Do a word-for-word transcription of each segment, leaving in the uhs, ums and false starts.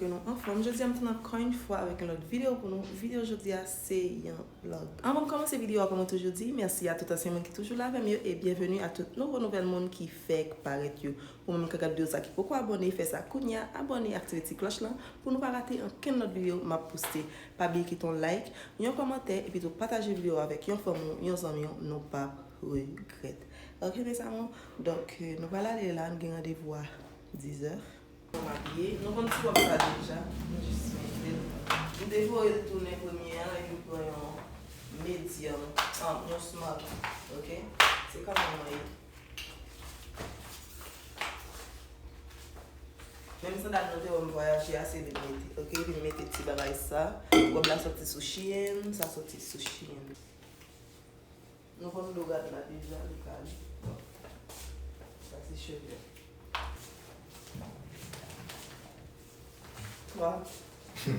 Ke nou anfòm. Jodi a m tounen ankò yon fwa avèk yon lòt videyo pou nou. Videyo jodi a se yon vlog. Anvan m kòmanse videyo a, kòm mwen toujou di, mèsi a tout ansyen moun ki toujou la avè m yo e byenveni a tout nouvo nouvèl moun ki fèk parèt yo. Ou menm k ap gade videyo sa ki poko abòne, fè sa kounye a, abòne, aktive ti klòch lan pou nou pa rate ankenn lòt videyo m ap poste. Pa bliye kite yon like, yon kòmantè, epi tou pataje videyo a avèk yon fanmi w, yon zanmi w, nou p ap regrèt. Ok, mes amours? Donk, euh, nou pral ale la, nou gen randevou a dizè. Nou makiye, nou konn ti wòb sa deja, nou jis mete l. M te voye l tounen premye an, epi pran yon medyòm, ah, yon small, ok? Se kòman mwen ye. Menm sandal nou te wè m vwayaje a, se li m mete, ok? Epi m mete ti bagay sa, wòb la soti sou Shein, sa soti sou Shein. Nou konn do rad la deja, li kale. Bon. Sa se cheve. Twa. M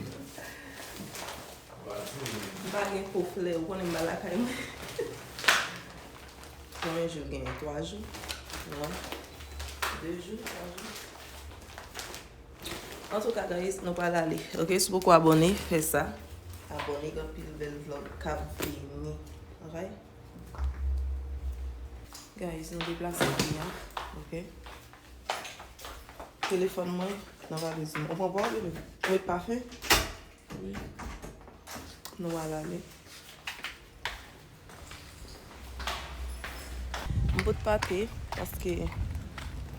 pa gen po flè, ou konnen m pa lakay mwen. Konbyen jou l genyen? Twa jou? Non. De jou, twa jou. Antouka, guys, nou pral ale. Ok, si w poko abòne, fè sa. Abòne, gen anpil bèl vlog k ap vini. Alright? Guys, nou deplase kounye a. Ok? Telefòn mwen nan valiz mwen. Ou pran pa w, bebe? Ou met pafen? Wi. Nou al ale. M pot pate paske,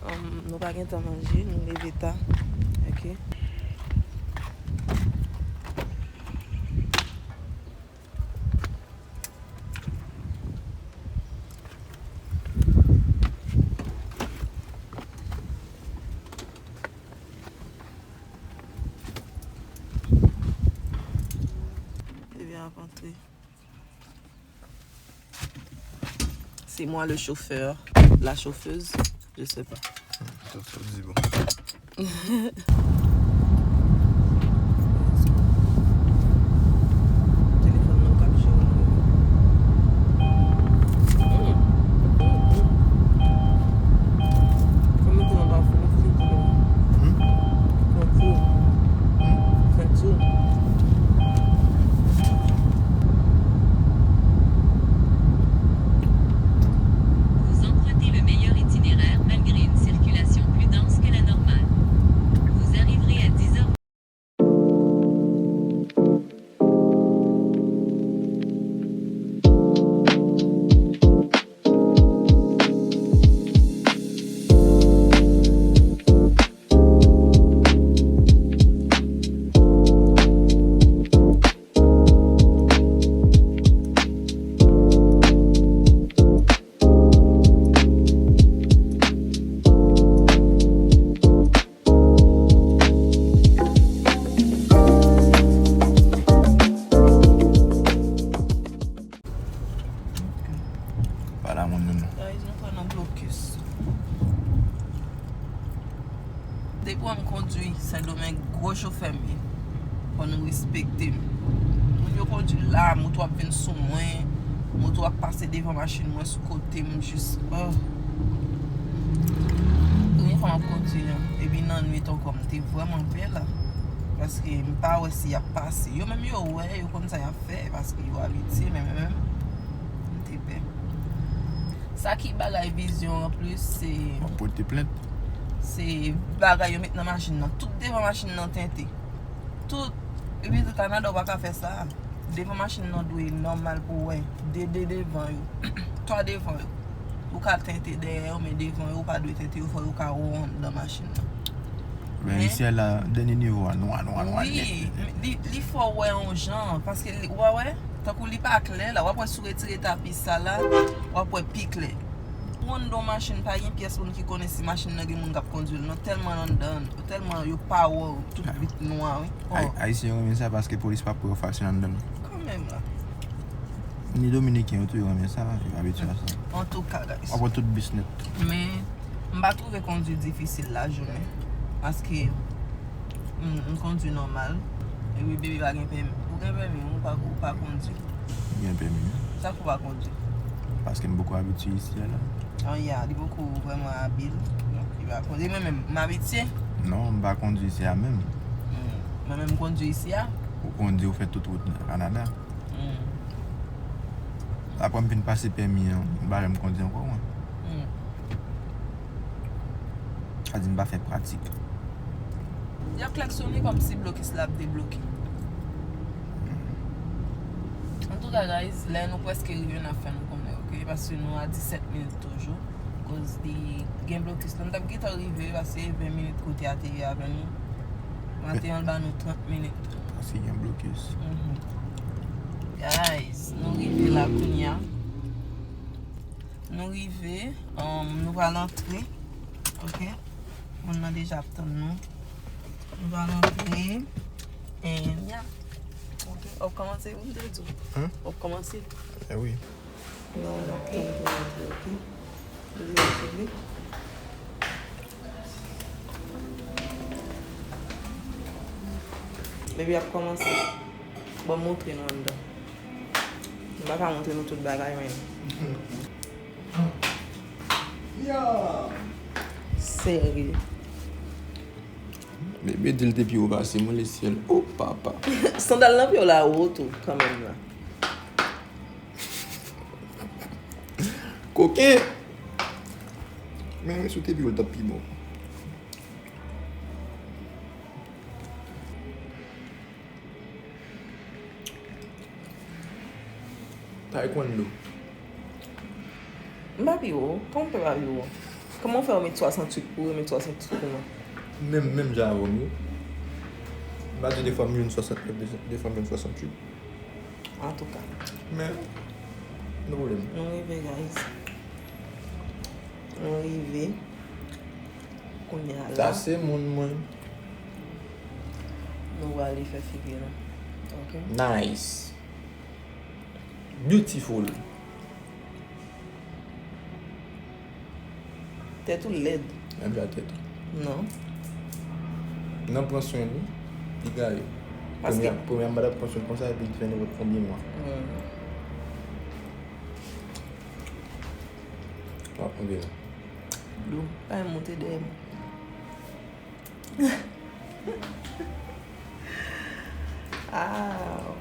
um, nou pa gen tan manje, nou leve ta. Ok. Bebe ap antre. C'est moi le chauffeur, la chauffeuse, je sais pas. Sa, sa di bon. Telefòn nan k ap jere. Hmm. Hmm, hmm, hmm. Fò m mete anba fou, m fou pou nou. Hmm? Fò m fou. Hmm? Fè tou. Vous empruntez le meilleur itinéraire malgré une circulation plus dense que la normale. Vous arriverez à dix heures. Pale a moun nou non. Guys, nou pran nan blokis. Depi w wè m kondwi Sendomeng, gwo chofè m ye. Fò nou respekte m. Moun yo kondwi la, moto ap vin sou mwen, moto ap pase devan machin mwen sou kote m, jis, oh. Premye fwa m ap kondwi an, epi nan nwit ankò, m te vrèman pè la. Paske m pa wè si y ap pase. Yo menm yo wè, yo konn sa y ap fè, paske yo abitye, men mwen menm, m te pè. Sa ki bagay vizyon an plis, se w ap pote plent? Se bagay yo met nan machin nan. Tout devan machin nan tente. Tout. Epi tout Kanada, ou pa ka fè sa. Devan machin nan dwe nòmal pou w wè. De, de devan yo. Twa devan yo. Ou ka tente dèyè yo, men devan yo, ou pa dwe tente yo, fò yo ka wè w anndan machin nan. Men isi a la, dènye nivo a, nwa, nwa, nwa, nèt, nèt, nèt. Wi, li, li fè w wè yon jan, paske li, w a wè, tankou li pa klè la, w ap wè si w retire tapi sa la, w ap wè pi klè. Ou anndan yon machin, pa gen pyès moun ki konnen si machin nan gen moun k ap kondwi l non, tèlman l anndan, tèlman yo pa wè w, tout vit nwa, wi. Ay-, Ayisyen yo renmen sa paske polis pa pou yo fasil anndan l. Kanmenm la. Ni Dominiken yo tou, yo renmen sa, yo abitye a sa. Antouka, guys. W ap wè tout bis nèt. Men, m pa twouve kondwi difisil lajounen. Paske m, m kondwi nòmal. Epi bebe pa gen pèmi. Ou gen pèmi, ou pa, ou pa kondwi. M gen pèmi. Sa k fè w pa kondwi? Paske m poko abitye isi a la. Ah, ya, li poko vrèman abil. Donk, li pa kondwi. Mwen menm, m abitye. Non, m pa kondwi isi a menm. Hmm. Mwen menm kondwi isi a. Ou kondwi, ou fè tout wout Kanada. Hmm. Apre m fin pase pèmi an, m pa janm kondwi ankò, mwen. Hmm. Sa di m pa fè pratik. Y ap klaksonnen kòmsi blokis la ap debloke. Antouka, guys, lè nou prèske rive, n ap fè nou konnen, oke? Paske nou a disèt minit toujou. Koz li gen blokis la. M t ap gentan rive, paske ven minit kote a te ye avè nou. Maten an ba nou trant minit. Paske gen blokis. Mhm. Guys, nou rive la kounye a. Nou rive, um, nou pral antre. Oke? Moun nan deja ap tann nou. Nou pral antre. And yeah. Oke, w ap kòmanse, wi, m te di w. Hein? W ap kòmanse. Eh wi. Non, n ap tann pou antre, oke? Ouvri, ouvri. Depi ap kòmanse. Bon, montre nou anndan. M pa ka montre nou tout bagay, men. Serye. Bebe di l te pi wo pase mwen, lesyèl. O papa. Sandal nan pye w la wo tou, kanmenm la. Koken! Men, men si w te pi wo, l t ap pi bon. Taekwondo. M pa pi wo. Kòman m fè pa pi wo? Kòman w fè w met swasanntuit pou ou, met swasanntuit pou mwen? Menm, menm jan avè w, wi. M pa di defwa m youn swasantnèf, defwa m youn swasanntuit. Antouka. Men, no pwoblèm. Nou rive, guys. Nou rive. Kounye a la. Sa se moun mwen. Nou prale fè figi nou. Oke? Nice. Beautiful. Tèt ou lèd. Menm jan tèt ou. Non. Nan pran swen li, li gaye. Paske premye, premye a m pa t ap pran swen konsa, epi li fè nenpòt konbyen mwa. Hmm. Ah, ok. Dlo. Pa monte dèyè m. Ah.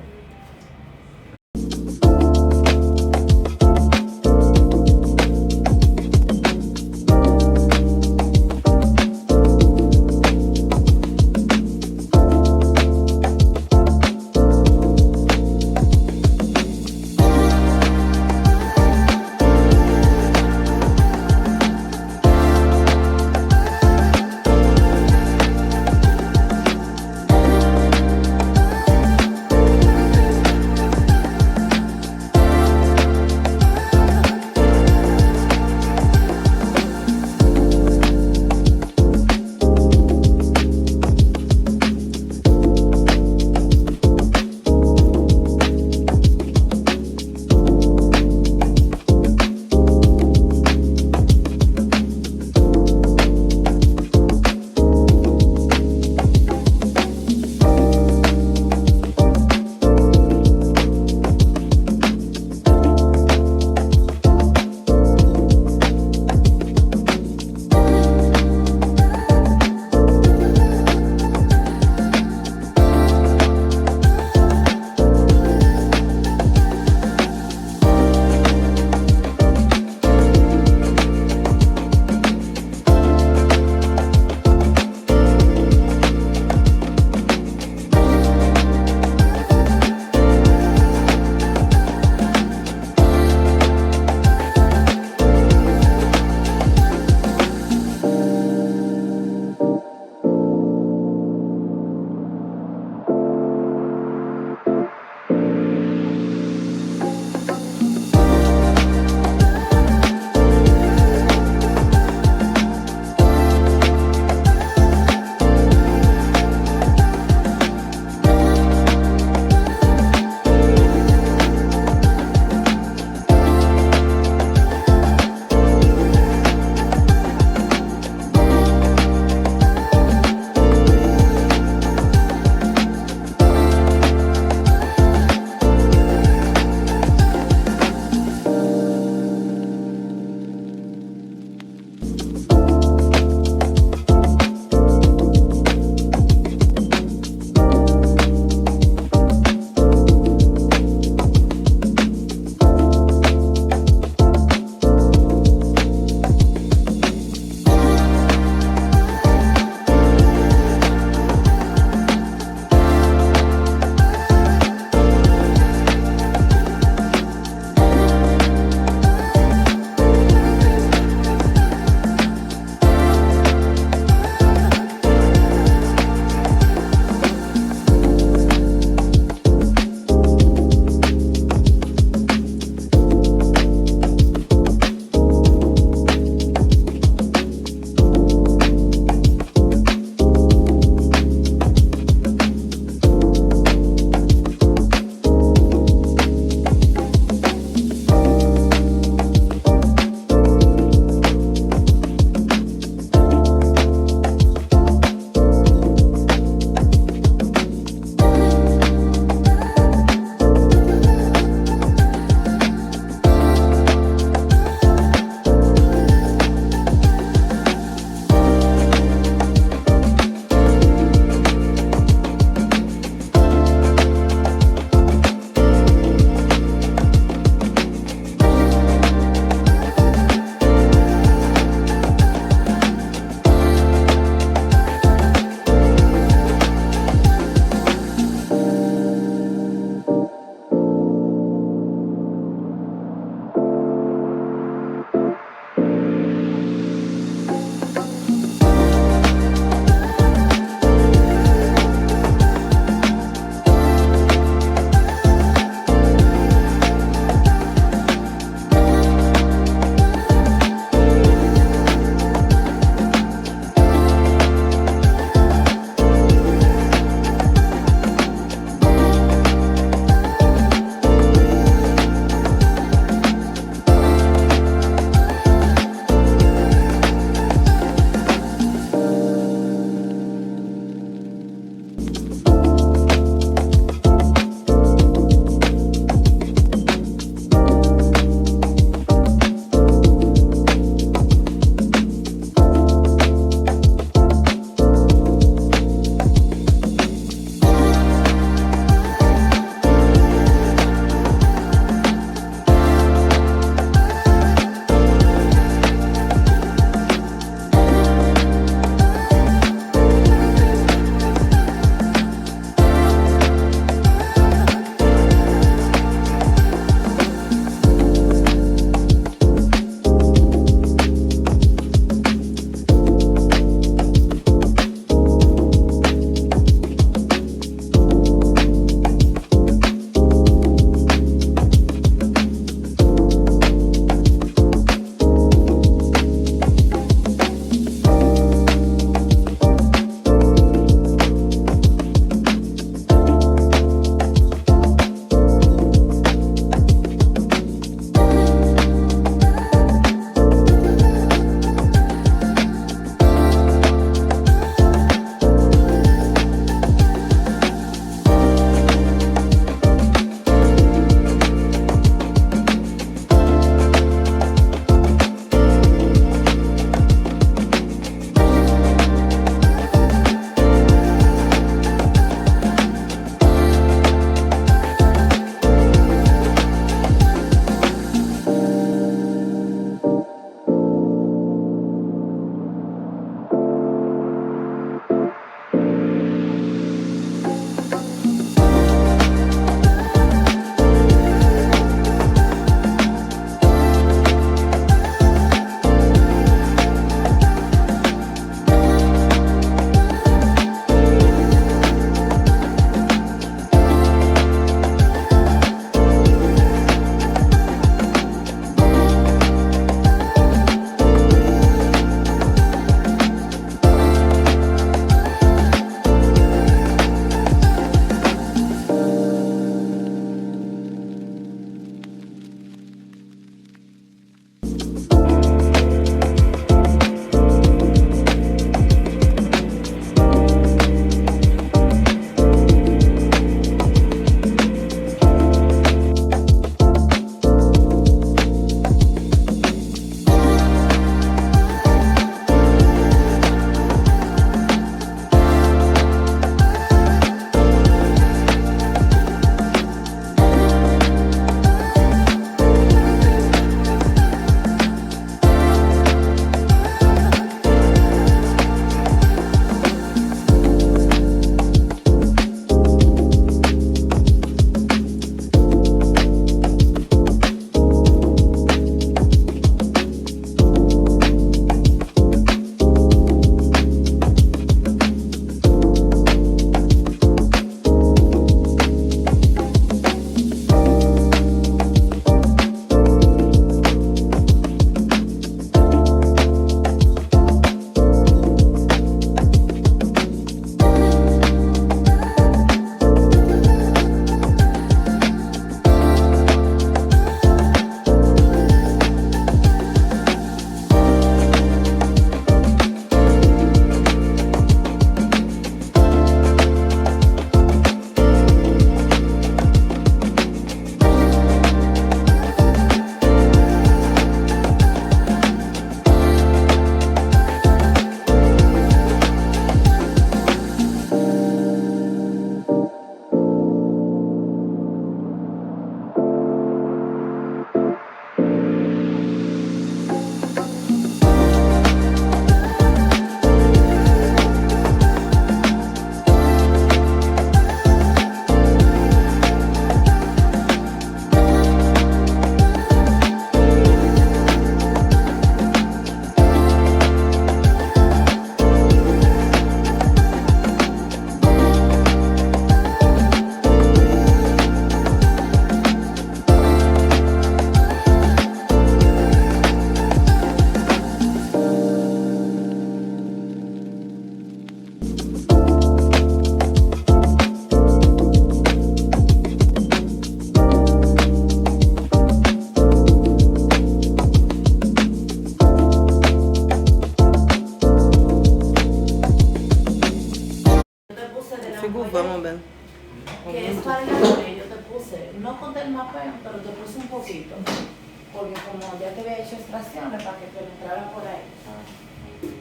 Como ya te había hecho extracciones para que penetrara por ahí.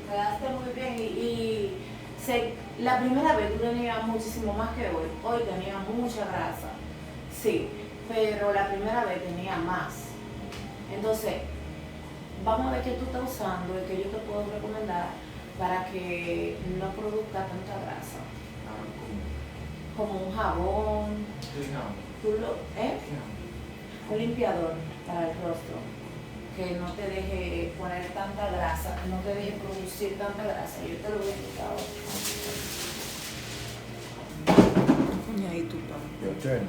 Quedaste muy bien y, y se, la primera vez tú tenías muchísimo más que hoy. Hoy tenía mucha grasa, sí, pero la primera vez tenía más. Entonces, vamos a ver qué tú estás usando y qué yo te puedo recomendar para que no produzca tanta grasa. Como un jabón. Tú lo, ¿eh? Un limpiador para el rostro que no te deje poner tanta grasa, no te deje producir tanta grasa. Yo te lo voy a explicar ahora. Kounye a e tou pa. Your turn.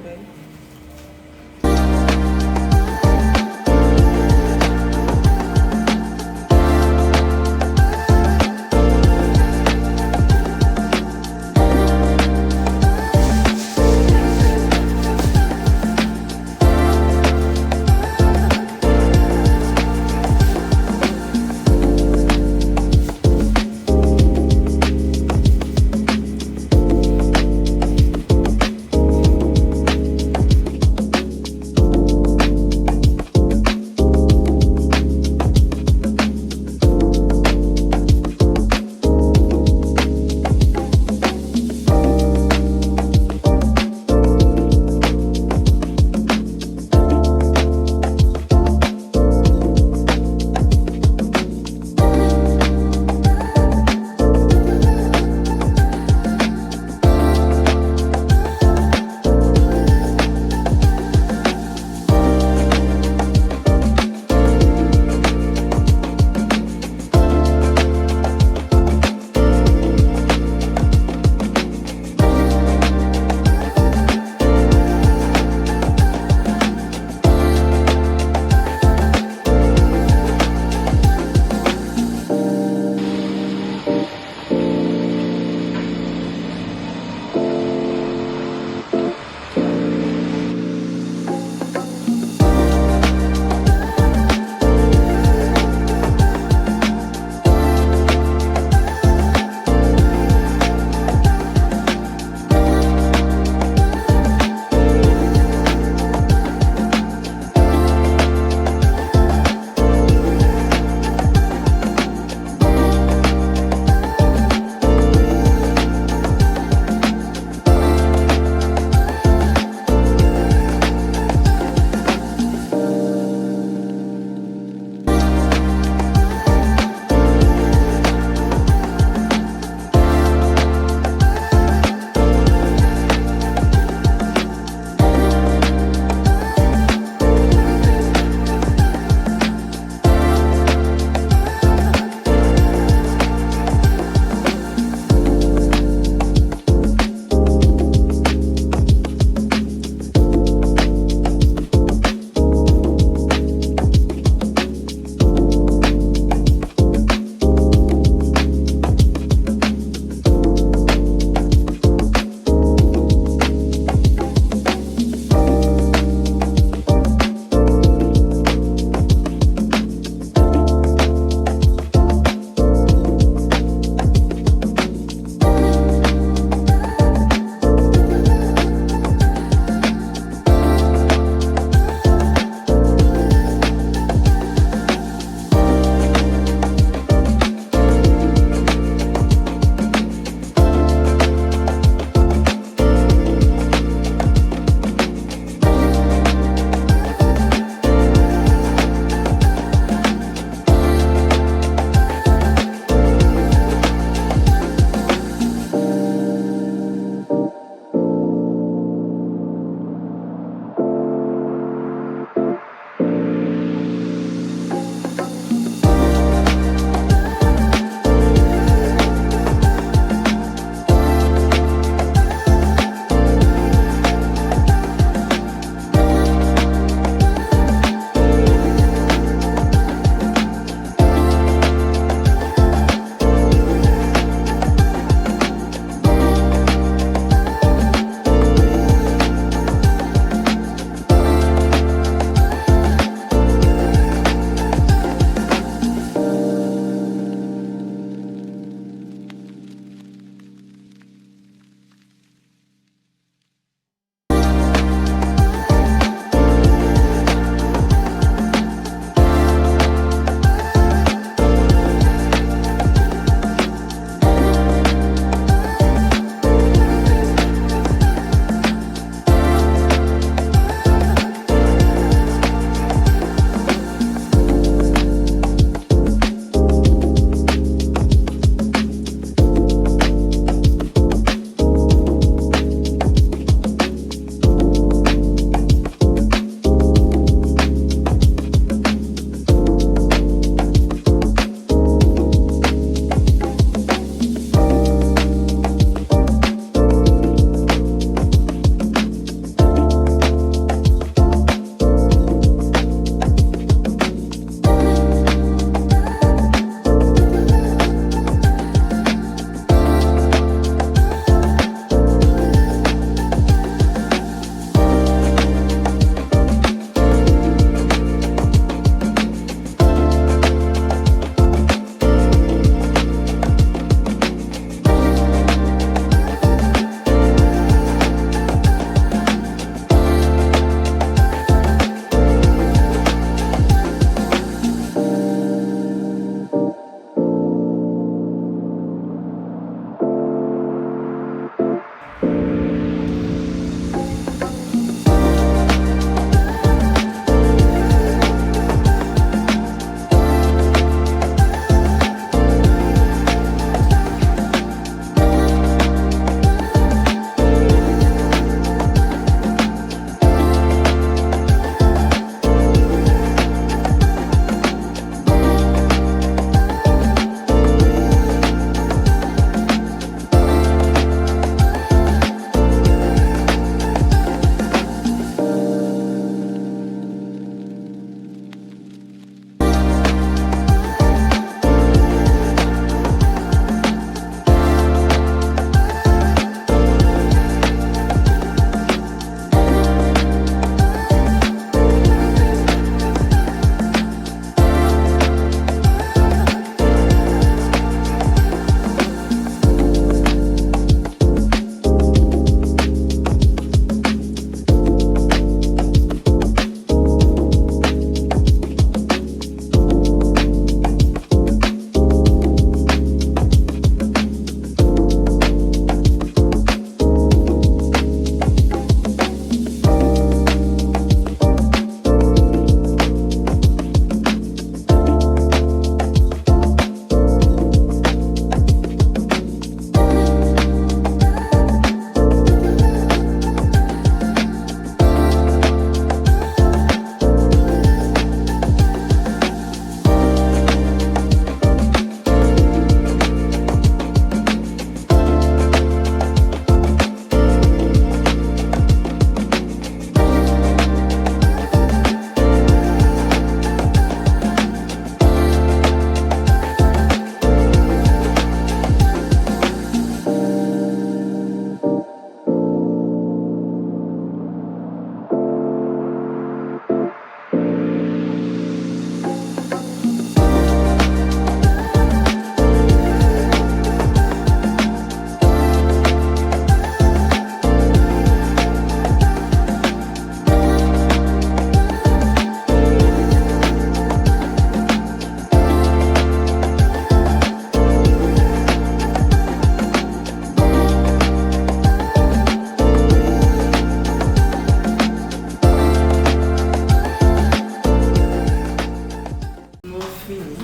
Fini.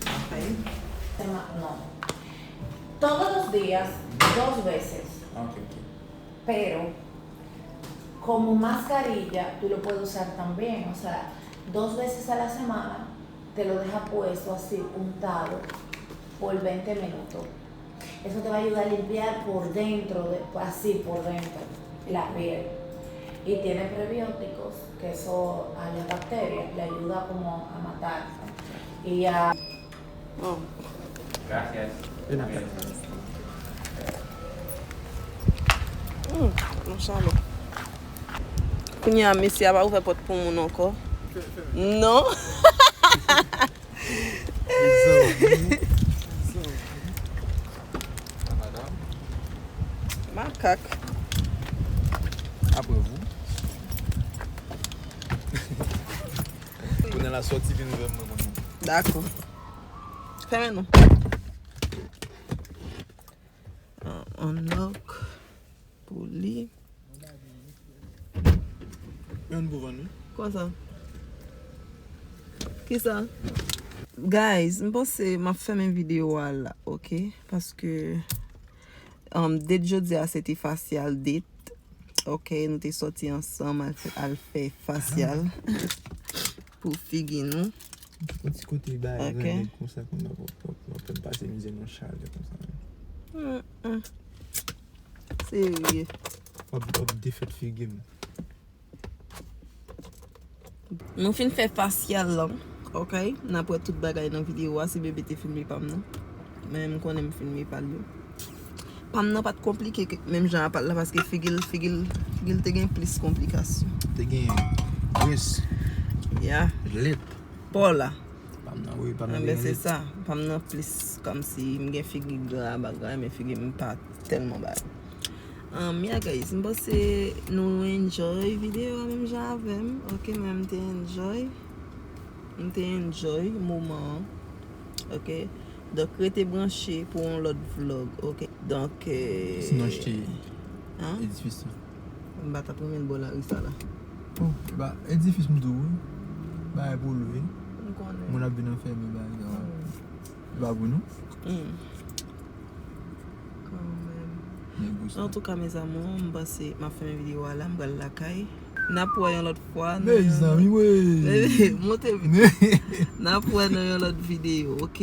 Ok. Sema-, no. Todos los días, dos veces. Ok, ok. Pero, como mascarilla, tú lo puedes usar también. O sea, dos veces a la semana, te lo deja puesto así, untado, por veinte minutos. Eso te va a ayudar a limpiar por dentro, de, así por dentro, la piel. Y tiene prebióticos, que eso a las bacterias le ayuda como a matar. Y a... Oh. Gracias. De nada. Mm, mon chale. Kounye a, mesye a pa ouvè pòt pou moun ankò. Non. Makak. Apre vou. Kounye a la sòti vin ouvè mwen, mwen. Dakò. Fèmen non. An, an lòk pou li. Yon pou vann, wi. Kòman sa? Kisa? Guys, m panse m ap fèmen videyo a la, ok? Paske, um, date jodi a, se te fasyal date. Ok, nou te sòti ansanm al fè, al fè fasyal pou figi nou. Yon ti kote bay, ok, granmèt konsa, konn ap, ap, ap, ap fè m pase mizè nan chalè konsa. Mm, mm. Serye. W ap, w ap defèt figi m. Nou fin fè fasyal lan, ok? N ap wè tout bagay nan videyo a, se bebe te filme pa m nan. Men m konnen m filme pa l yo. Pa m nan pa t konplike ke, menm jan a pa l la, paske figi l, figi l, figi l te gen plis konplikasyon. Te gen gres. Ya. Lèt. Pò la. Pa m nan, wi, pa m nan. Anben, se sa. Pa m nan plis kòmsi m gen figi gra, bagay, men figi m pa tèlman bay. Um, yeah, guys, m panse nou enjoy videyo a menm jan avè m, ok? Mwen, m te enjoy. M te enjoy moman an, ok? Donk, rete branche pou yon lòt vlog, ok? Donk, euh, sinon, achte, hein? Edifis la. M pa t ap renmen l bò lari sa la. Oh, e pa edifis m di w, wi. Bagay pou lwe. M konnen. Moun ap vin anfème bagay sa. Hmm. E pa pou nou? Hmm. Kanmenm. Antouka, mes amours, m panse m ap fèmen videyo a la, m pral lakay. N ap wè yon lòt fwa nan yon lòt... Mezanmi, wi. Monte vit. N ap wè nan yon lòt videyo, ok?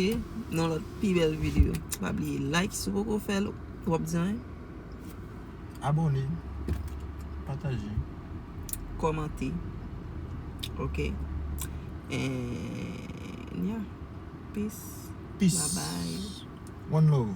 Nan yon lòt pi bèl videyo. Pa bliye like si w poko fè l, w ap di anyen. Abòne, pataje, kòmante. Ok. And yeah. Peace. Peace. Bye bye. One love.